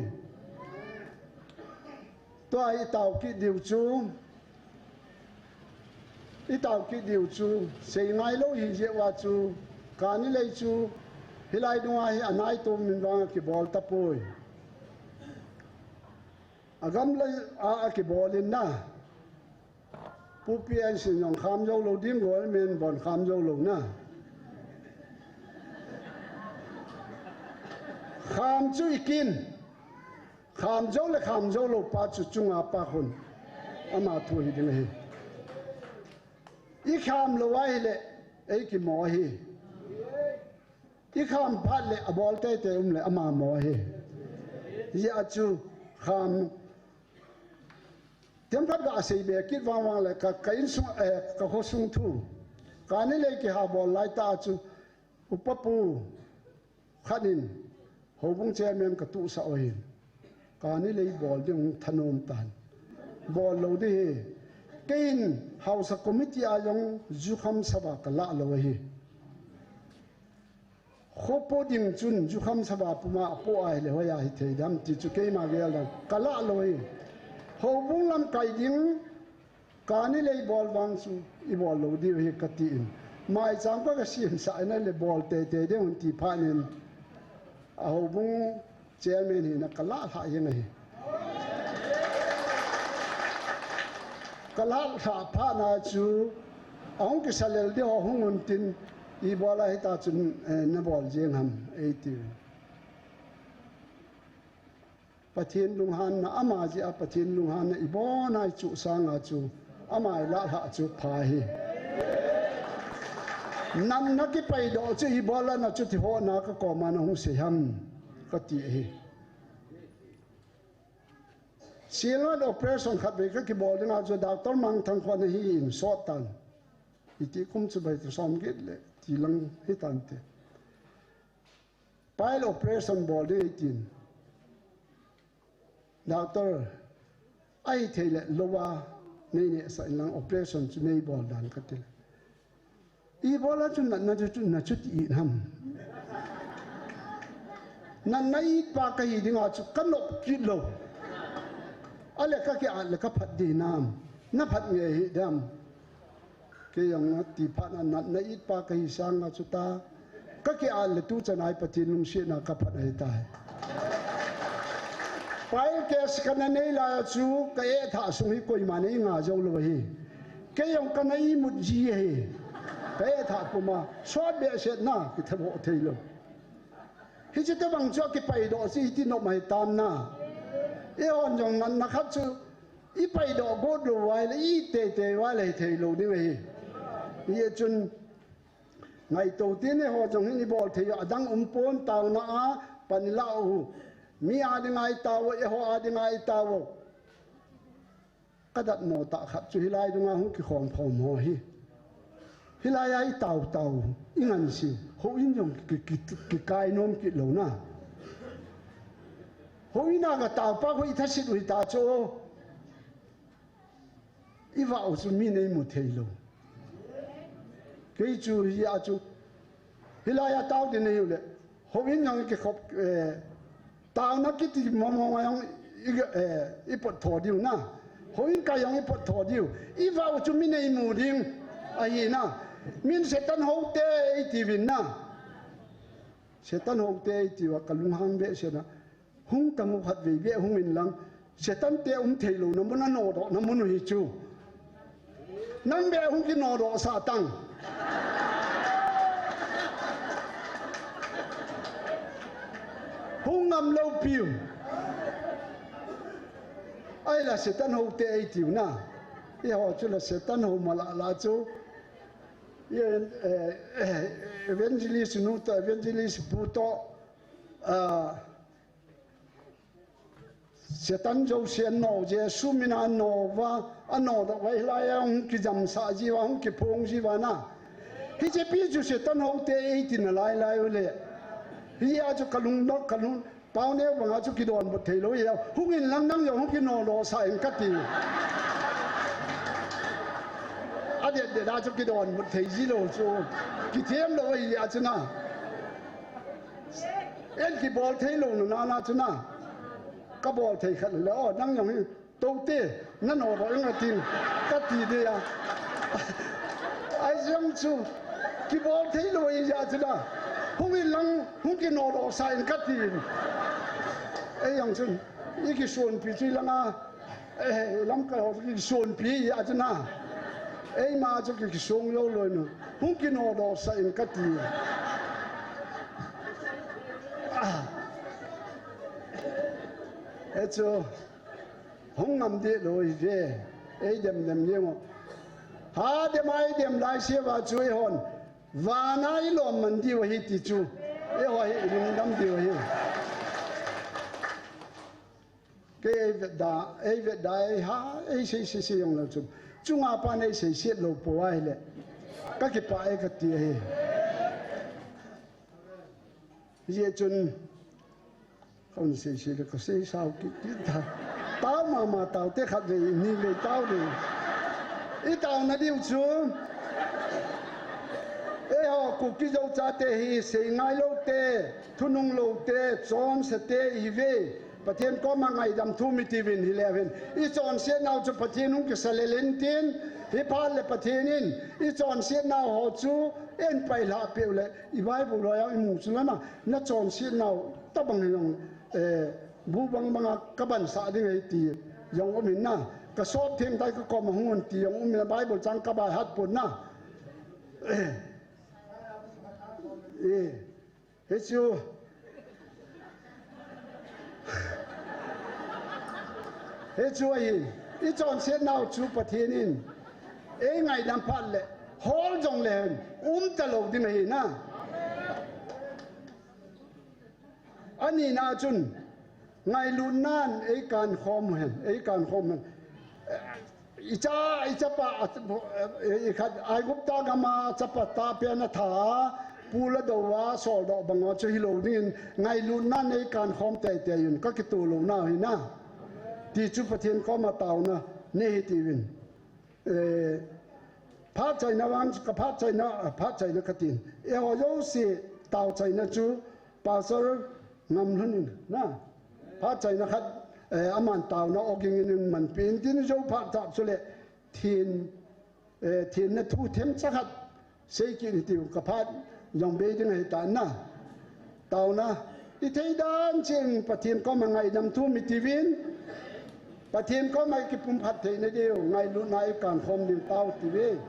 Tua hi itao kit diu chu, itao kit diu chu, sei ngai lou hi jeh uva chu, kani lei chu, hilai dunga hi anaitom in vang akibol tapoi. Agam lei a, akibol in na. Pu P N sin jong kham jou lou ding, government bon kham jou lou na. Kham chu ikin. Kham jou le kham jou lou pa chu chunga pa khun. Ama thu hi ding ahi. Ikham lou ahile, eikimo ahi. Ikham phat le abol teitei um le ama mo ahi. Hijeh a chu kham themkhat ga sei be kit vang vang le ka, ka insung, eh, ka khosung thu. Kani lei kiha bol lai tah a chu upa pu khat in houbung chairman katuhsah u ahin. Kani lei bol ding thanom tan. Bol lou ding ahi. Keiin Haosa committee a jong jukham sava kalah lou ahi. Khopo ding chun jukham sava puma apo ahile hoiya hithei dem ti chu keima gel dan kalah lou ahi. Houbung lamkai ding kani lei bol vang chu ibol lou diu ahi kati in. Maicham ka, kasemsah in ahile bol teitei ding un ti phat in a houbung chairman hina kalah lhah jeng ahi. Kalah lhah phat na chu ahung kisa lel ding ho hung un tin, Ibola hita chun, eh, nabol jeng ham, eiti. Pathen lunghanna, ama jeh a Pathen lunghanna ibon a ichuh sanga chu, ama ilah lhah chu pha hi. Natna kipaidoh chu ibola nachuti hona kakoma nahung sei ham, kati ahi. Silon operation khatvei kakibol dinga chu Doctor Mangthang kho ana hi in sot tan. Iti kum chu bai ta som get le ti lang hitante. Pile operation bol ding eitin. Doctor, ahithei le lou a nei nehsah inlang operation chu nei bol dan kati le. Ibola chu natna chu, chu nachuti it ham. Natna it pa kahi dinga chu kanop kit lou. Ale kaki at le kaphat ding nam. Naphat ngei hih dem. Kei jong nati phat a natna it pa kahi sanga chu ta. Kaki at le tuchan a hi Pathen lungsetna kaphat ahitai. Pile case kana nei lai a chu ka etha sung hi koiman einga jou lou ahi. Kei jong kana imut ji ahi. Ka etha puma sot behseh na kithaboh thei lou. Hiche tobang chu akipaidoh chu hiti nom ahi tam na. Eihon jong natna khat chu ipaidoh got lou uva ahile, iteitei uva ahile hithei lou ding ahi. Hijeh chun ngaito tin eiho jong hin ibol thei u, adang umpon taona a pan ilah u. Mi a dinga itao u, eiho a dinga itao u. Kadatmo tah khat chu hilai dunga hung kikhom khom ho hi. Hilai a itao tao, ingansei, houin jong ki, ki, ki, kikai nom kit lou na. Houin a katao pa khu ithasit u hita chu. Ivah u chu min eimu thei lou. Kei chu hia chu, hilai a tao ding nahiu le, houin jong kikhop, eh, taona kiti mong mong a jong i, eh, ipot tho diu na. Houin kai jong ipot tho diu. Ivah u chu min eimu ding ahi na. Min Satan houte eiti uvin na. Satan houte eiti uva kalunghang behseh na. Hung tang u khatvei beh hung in lang. Satan te um thei louna mun a nodoh na mun u hi chu. Nang beh hung kinodoh sah tang. Hung ngam lou piu. Ahila Satan houte eitiu na. Eiho chu la Satan hou mala la chu. Evangelist nu to, evangelist pu to. Ah, Satan jouse ano, Jesu mina ano va, ano da vai lai a hung kijamsah jiu va, hung kiphong jiu va na. Hiche pi chu Satan houte eitina lai lai u le. Hia chu kalung dok, kalung pau neo banga chu kidonbut thei lou hia. Hung in lang nang jong hung kinodoh sah in kati. Adet det a chu kidonbut thei ji lou chu. Kithem lou hia chu na. En kibol thei lou na na chu na. Kabol thei khat le, o, nang jong hi, tote, nanodoh ing atin, kati dia. Ahi jong chu, kibol thei lou hia chu na. Hung in lang, hung kinodoh sah in kati. Ei jong chun, ikisonpi chu langa, Eh, lamkai ho chu kisonpi a chu na. Eima chu ki, kisong jou lou nu. Hung kinodoh sah in kati. Ah. Hichu hung ngam deh lou hi ve. Eidem dem jeng u. Hadem a eidem lai sia va chu eihon. Vana ilom man diu ahi ti chu. Eiho hi ilungdam diu ahi. Kei eivet da, eivet da, eiha, eisei sei sei jong lou chun. Chunga pan eisei sei lou pou ahile. Kakipah e kati ahi. Hijeh chun, kahin sei sei le kasei sao kit kit ta. Tao mama taote khatvei, nivei tao le. Itaona diu chu. Eiho Kuki Zo chate hi sei ngai lou te, thunung lou te, chonse te ihiuve. Pathen koma ngaidam thum iti uvin hile uvin. Ichonset nau chu Pathen hung kisa lel in tin, hiphat le Pathen in ichonset nau ho chu eihin pailhah peh u le, i Bible ho a imu chu lana, nachonset nau tabang hi jong, eh, bu bang banga kabansah ding ahi ti jong um in na, kasop theng tai kakoma hung un ti jong um in na, Bible chang kabaihat pon na. Eh, E, hichu. Hichu ahi. I chonset nau chu Pathen in ei ngaidam phat le hol jong le hen um talou ding ahi na. Anina chun, ngailutnan ei kankhom hen, ei kankhom hen. I cha, i chapa, i khat Aigupta gama chapa tahpen atha, pu la dou a, soldoh bang u chu hilou dingin, ngailutnan ei kankhom teitei un, ka kitoh lou nau hi na. Ti chu Pathen koma taona nei hi tiuvin. Eh, phat chaina vang, ka phat chaina, ah, phat chaina ka tin. Eiho jouse tao chaina chu Pastor Ngamlhun in, na. Phat chaina khat, eh, aman taona oging in manpi in tin jou phat tah chule thin, eh, thinna thu themcha khat sei kit hitiu, ka phat jong bei ding ahi tan na. Taona, i thei dan cheh in Pathen koma ngaidam thum i tiuvin, Pathen koma i kipumkhat theina diu, ngailutna i kankhom ding tao tiuve.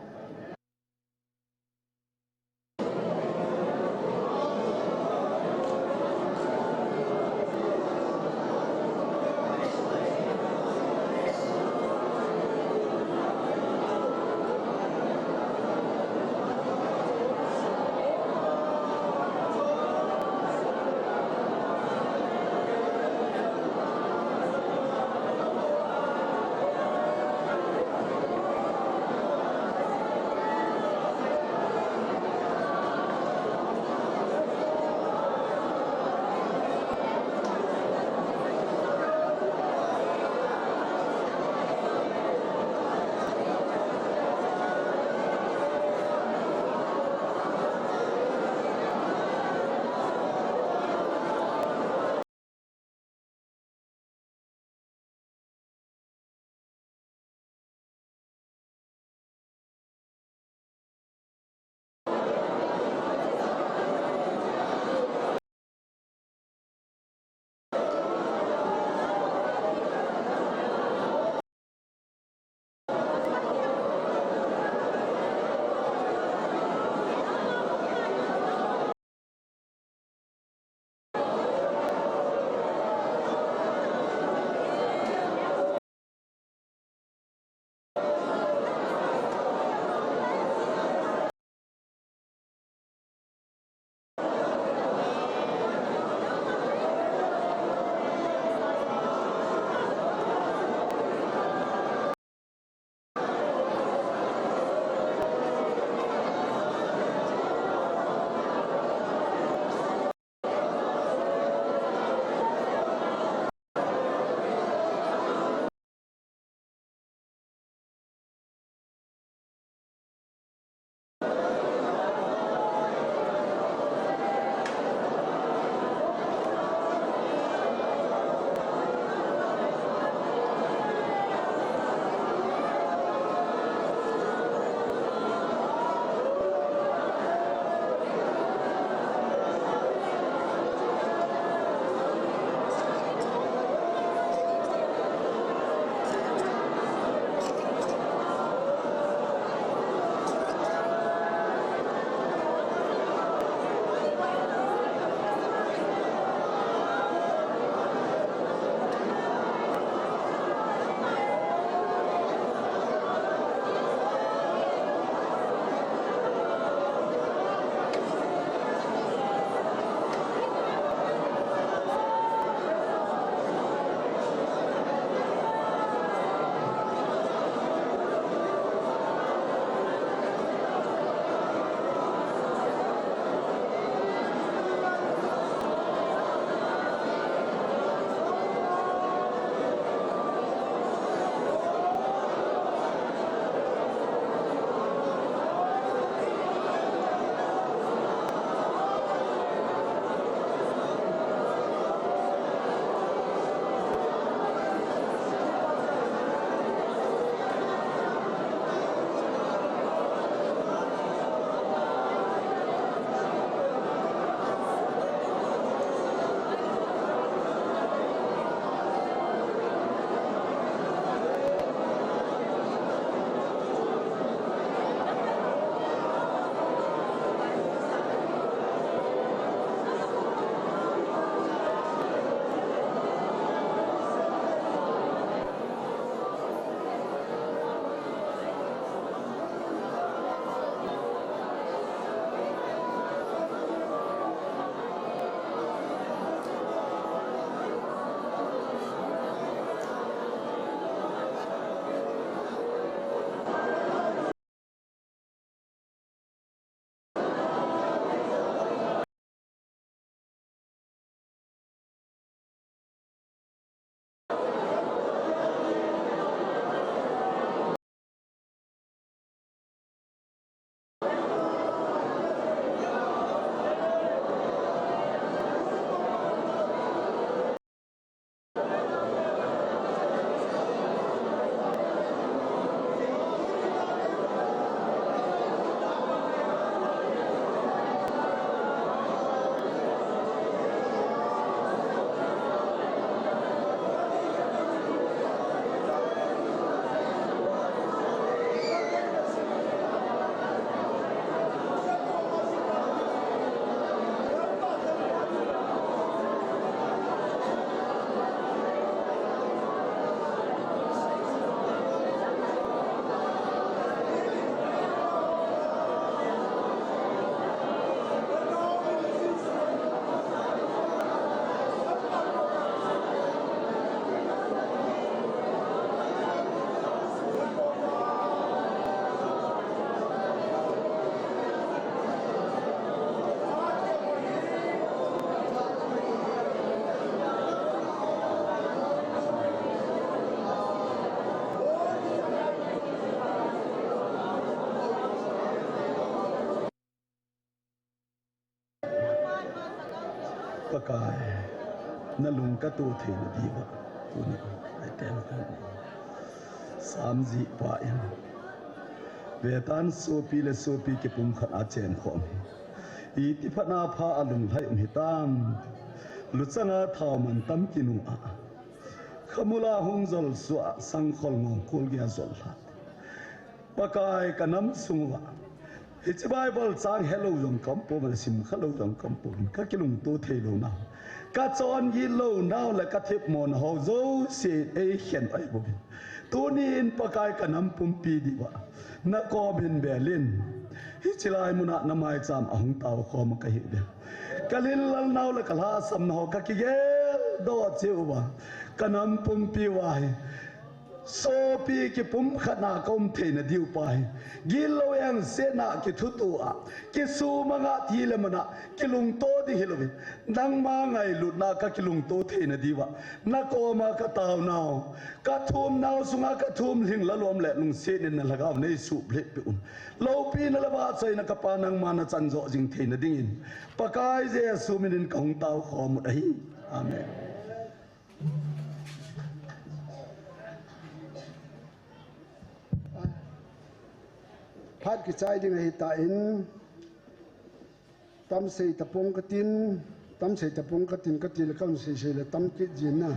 Pakai, nalung katoh theina diuva tuni ahi ten kan. Samjih pa in, vetan sopi le sopi kipumkhat a chenkhom hi, iti phatna pha a lunglhai um hitam. Luchanga thao mantam kinu a, khamula hung jol suh a, sangkhol ngong kol gei a jol lha. Pakai, kanam sunguva hiche Bible chang helou jong kaum pon, simkha lou jong kaum pon, kakilungto theilou nau, kachon gilou nau le kathepmo nau jouse eikhen ahi bouvin, tuni in Pakai, kanam pumpi diuva nakom hin bel in. Hiche lai muna namaicham a hung taokhom kahiuve. Kalhinlel nau le kalhahsam nau kakigel doh cheh uva, kanam pumpi uva hi sopi kipumkhat a kaum theina diu pa hi, gilou engse a kithuto a, kisumang a, ti le mana kilungto ding hilouvin, nangma ngailutna kakilungto theina diuva nakoma katao nau, kathum nau sunga kathum lhing lalom le lungset in nalhagao neisuh lheh peh un. Loupina le vahchoina kapa nangma nachan joh jing theina dingin Pakai Jesu minin kahung taokhom u ahi. Amen. Phat kichai ding ahitan, tamsei tapong katin, tamsei tapong katin, kati le kaseisei le tam kit jin na.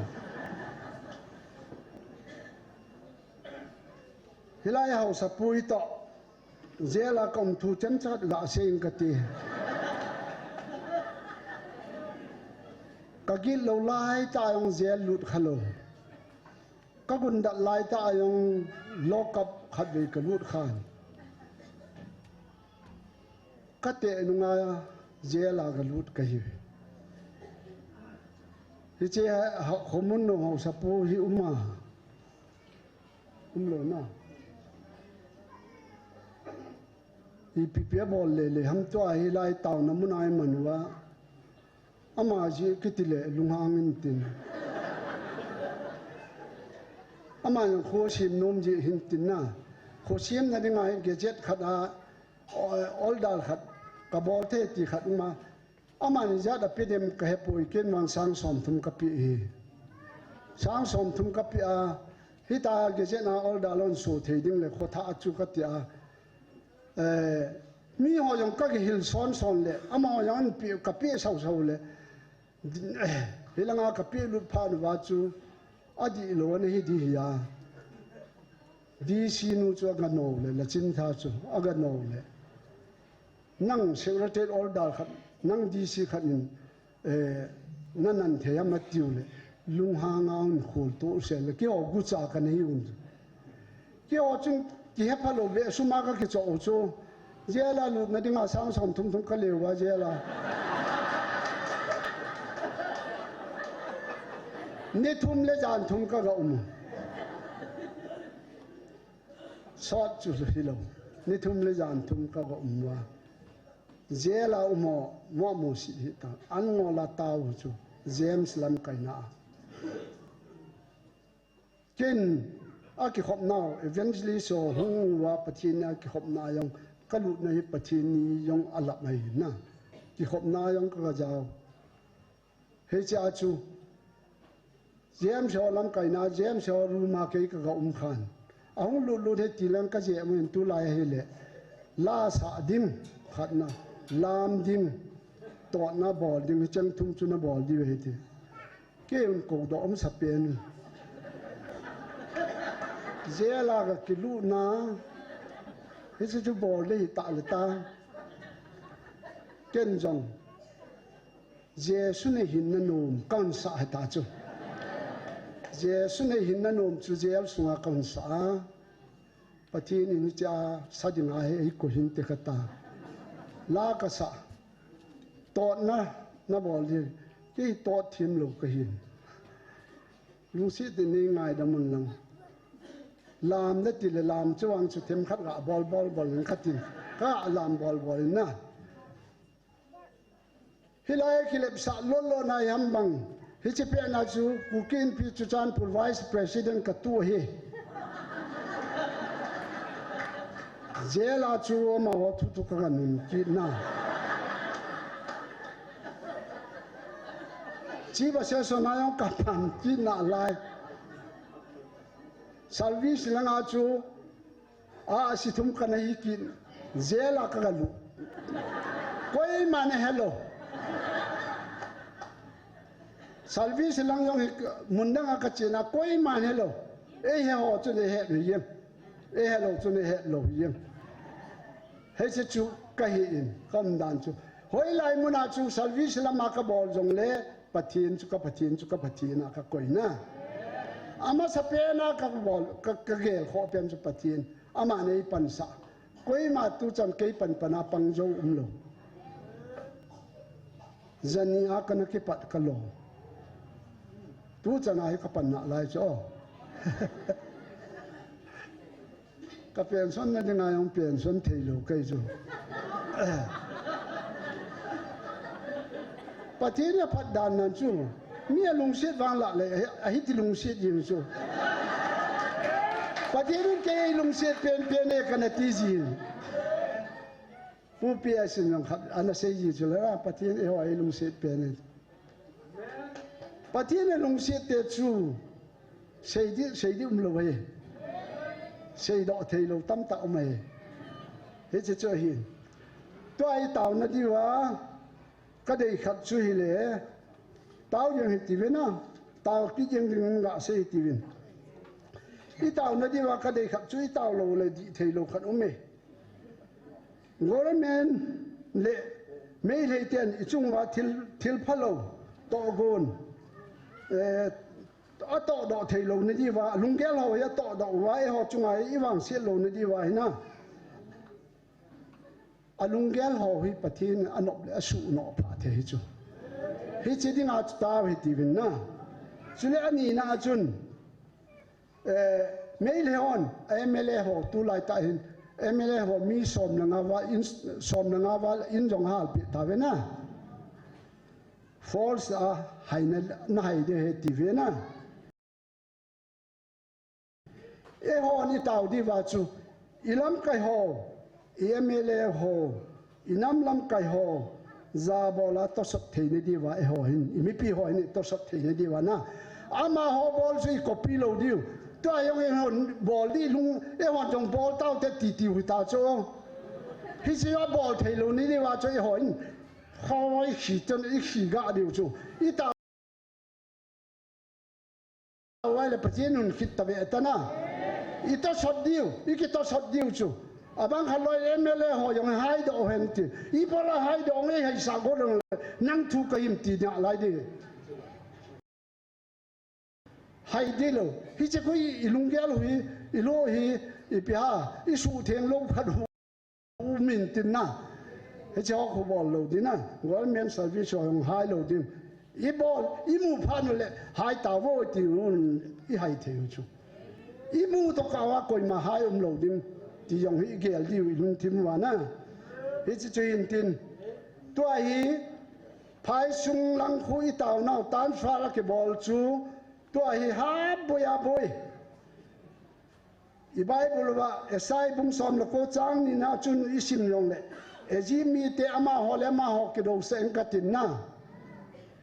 Hilai haosapu hitoh jail a kaum thu chomcha gasei inge kati. Kagilou laitah jong jail lut khalou. Kagundat laitah jong lock up khatvei kalut khan. Kateh nunga jail a kalut kahi. Hiche ha, ha, khomun nung haosapu hi um a, umlou na. Ipi ipi abol lele ham tua hilai taona muna iman uva. Ama jeh kiti le lunghang intin. Ama jong kho sem nom jeh hintin na. Kho semna dinga hi gazette khat a, o-, order khat kabol thei ti khat um a. Aman ijat ape dem kahepoi, ken vang sang somthum kape hi. Sang somthum kape a, hitia gazette a order lhon so thei ding le kho thah a chu kati a. Eh, miho jong kakihil son son le, amaho jong anpe, kape sau sau le. Eh, hilanga kape lut phat uva chu, adihlou ana hi ding hi a. D C nu chu aganou le, Lachintha chu aganou le. Nang secretary order khat, nang D C khat in, eh, nanan thei ham atiu le, lunghang a hung khol to se le, keiho gucha kanei un. Keiho chun kihepha lou ve, sum a kakichoh u chu, jail a lutna dinga sang somthum thum kale uva jail a. Ni thum le jan thum kaga um. Sot chu hilou. Ni thum le jan thum kaga um uva. Jail a um ho, mo mo si hita. An ngol a tao chu. James lamkaina a. Ken akikhopnau, evangelist ho hung uva Pathen in akikhopna jong, kalutna hi Pathen in jong alap ahi na. Kikhopna jong kaga jao. Hiche a chu, James ho lamkaina, James ho room a kei kaga um khan. Ahung lut lut hiti lang kajep in tulai hile. La sah ding, khatna, lam ding, totna bol ding, hicheng thum chu nabol diu ahi ti. Kei un koudoh umsa pen. Jail a kakilutna, hiche chu bol ding hita le ta. Ken jong. Jesu neihinna nom kahin sah hita chu. Jesu neihinna nom chu jail sunga kahin sah a. Pathen in hichea sa dinga hi eikoi hinte kata. La kasah. Totna nabol ding. Kei tot thim lou kahin. Lungset in nei ngaidam un lang. Lam nati le lam chu vang chu themkhat ga bol bol bol in katin. Kalam bol bol in na. Hilai kilepsah lolo na ham bang. Hiche pet na chu Kuki Inpi Churachandpur Vice President katu ahi. Jail a chu amaho thu thu kaga nun kit na. Chief Assessor na jong kapan kit nalai. Service langa chu a, a si thum kana hi kit, jail a kaga lut. Koiman ahelou. Service lang jong hi mun danga kache na, koiman ahelou. Eihe ho chu nahet lou jeng. Eihelou chu nahet lou jeng. Hiche chu kahi in, kaumdan chu. Hoilai muna chu service lama kabol jongle, Pathen chu ka Pathen chu ka Pathen a kakoi na. Amasapen a kabol, ka, kagelkhoh pen chu Pathen. Aman eipansah. Koima tuchan kei panpan a pang jou umlou. Jani a kana kipat kalou. Tuchan a hi kapan nalai chu. Ka pension na dinga jong pension theilou kei chu. Pathen in aphat dan nan chu. Mi alungset vang lah le, ahi, ahiti lungset jing chu. Pathen in kei lungset penpen e kana ti jin. Pu P S in jong khat ana sei ji chu la, Pathen eiho eilungset pen e. Pathen in alungset te chu sei di, sei di umlou ahi. Seidoh theilou tamtah um ahi. Hiche chu ahi. Tua hi taona diuva kadei khat chu hile, tao jeng hitiuvin a, tao kit jeng ding gasei hitiuvin. I taona diuva kadei khat chu i tao lou le dih theilou khat um e. Government le Meitei ten i chung uva thil, thil phalou, tohgon, eh, atohdoh theilou na diuva, lunggel ho hi atohdoh uva, eiho chunga i vangset lou na diuva hi na. Alunggel ho hi Pathen in anop le asuhnoh pha thei hi chu. Hiche dinga chu tao hitiuvin na. Chule anina a chun, eh, Meitei hon, M L A ho, tulai tah hin, M L A ho mi som le nga val in, som le nga val in jong halpeh tauve na. False a, haina, na hai ding ahi tiuve na. Eihon i tao diuva chu, i lamkai ho, i M L A ho, i nam lamkai ho, jabol a tosot theina diuva eiho hin, i mipi ho hin i tosot theina diuva na. Amaho bol chu i copy lou diu. Tua jong eihon bol di lung, eihon jong bol taute ti tiu hita chu. Hiche a bol theilou na diuva chu eihon. Hoi khi chun i khi ga diu chu. I ta Uva le Pathen in khit tave tana. I tosot diu, i kitosot diu chu. Abang khat loi M L A ho jong haidoh hen ti. Ibola haidoh nge haisa go dong le. Nang thu ka him ti nalai di. Hai di lou. Hiche khu i lunggel hi, i lo hi, ipi ham, i suhtheng lou khat u. U min tin na. Hiche ho khu bol lou ding na. Government service ho jong hai lou ding. I bol, i mu phat u le, hai tauvo ti u, i hai thei u chu. I mu toh kah uva koima hai umlou ding. Ti jong hi i gel diu i lungthim uva na. Hiche chu hin tin. Tua hi, phaisung lang khu i taonau transfer a kibol chu. Tua hi ha boi a boi. I Bible uva, Isaiah bung som le ko chang ni na chun i sim jong le, Egypt mite amaho le amaho kidousah ing katin na.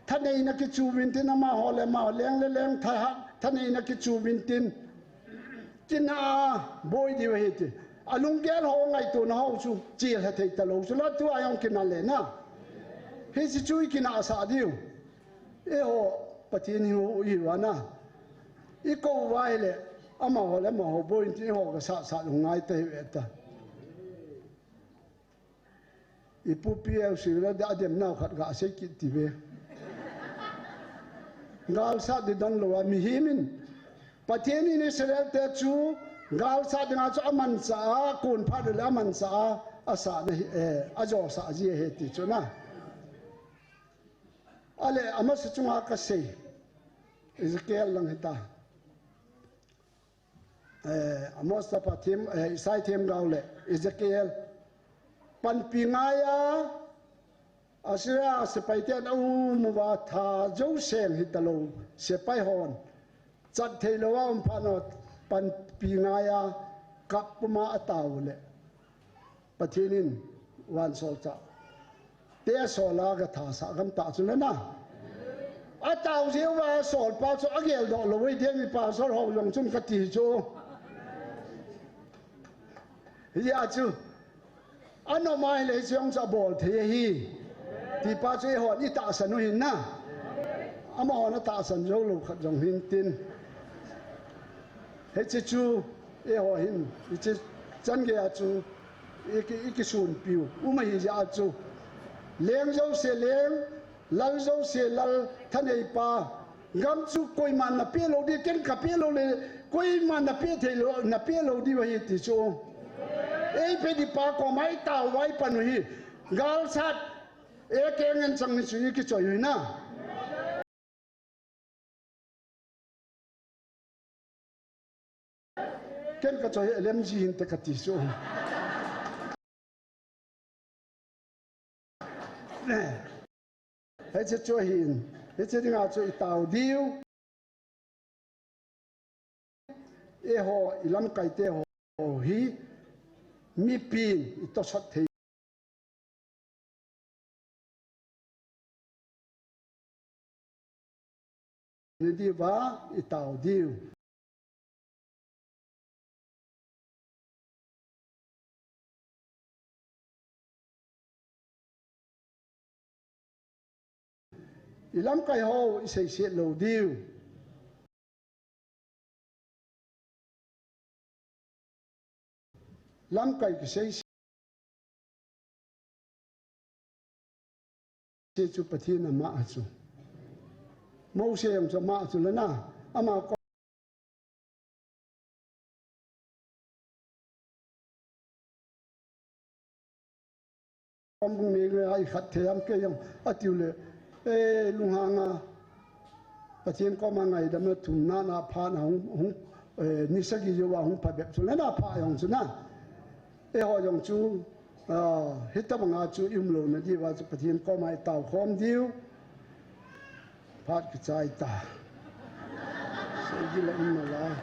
Thaneina kichu uvin tin amaho le amaho leng le leng tha, thaneina kichu uvin tin. Kina boi diu ahi ti. Alunggel ho ngaitona ho chu, chil ha thei talou chu la tua jong kina le na. Hiche chu i kinahsah diu. Eiho, Pathen hi u hi uva na. I kou uva ahile, amaho le amaho boi in tin eiho kasah sah lou ngai ta hi ve ta. I pu P L C le adem nau khat gasei kit tiuve. Galsat di don lou a mihem in. Pathen in Israel te chu galsat dinga chu amanchah a, kon phat le amanchah a, asah na hi, eh, ajosah ji ahi ti chu na. Ale, amasa chunga kasei. Ezekiel lang hita. Eh, Amos chapa them, eh, Isaiah themgao le Ezekiel. Panpi ngaiya, Assyria sepai ten aum uva tha jouse hita lou, sepai hon. Chat thei lou a um phat uva panpi ngaiya, kap puma atao le. Pathen in vansol cha. Te sol a gathasah gam tah chu le na. Atao jeh uva solpa chu ageldoh lou ahi, Demi pastor ho jong chun kati chu. Hijeh a chu, anom ahile hiche jong chu abol thei ahi. Tipa chu eihon itahsan u ahin na. Amahon atahsan jou lou khat jong hintin. Hiche chu, eiho hin, hiche chan geiya chu, iki, ikisunpiu um ahi jeh a chu. Leng jouse leng, lal jouse lal, thaneipa. Gam chu koiman napeh lou di, ken kapeh lou le, koiman napeh thei lou, napeh lou diu ahi ti chu. Eipeh dipa koma itao uva ipan u hi. Galsat, A K Ngenchang ni chu ikichoi u ahi na. Ken kachoi L M G hinte kati chu. Hiche chu ahin, hiche dinga chu itao diu. Eiho, ilamkaite ho hi, mipin itosot thei nadiuva itao diu. Ilamkai ho iseiset lou diu. Lamkai kiseiset chu Pathen ama a chu. Mose jong chu ama a chu lana, ama kom bung nei le a ikhat thei am kei jong atiu le, eh, lunghanga Pathen koma ngaidamna thumna na phat na hung, hung, eh, ni sagi jouva hung phabep chu lana pha jong chu na. Eiho jong chu, ah, hitobanga chu i um louna diuva chu Pathen koma i taokhom diu. Phat kichai ta. Seigila um nalai.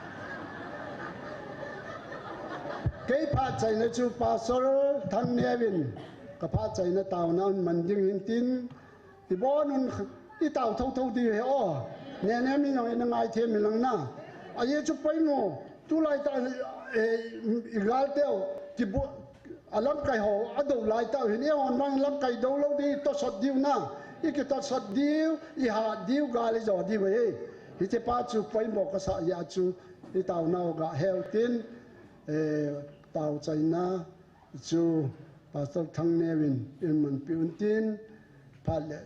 Kei phat chaina chu Pastor Thangneo in ka phat chaina taona un man ding hintin, i bon un i tao thotho diu ahi o. Nene mi jong ina ngaithem inlang na. Ajeh chu poimo, tulai tah, eh, i gal teu, kibu, a lamkai ho, adou lai tah hin, eihon vang lamkai dou lou ding, tosot diu na, i kitosot diu, i hat diu, gal i jo diu ahi. Hiche pa chu poimo kasah jeh a chu, i taonau ga heu tin, eh, tao chaina chu Pastor Thangneo in, in manpi un tin, phat le,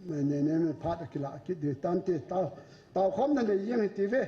Nene mi phat akilah kit diu tante, tao, taokhomna nei jeng hiti ve.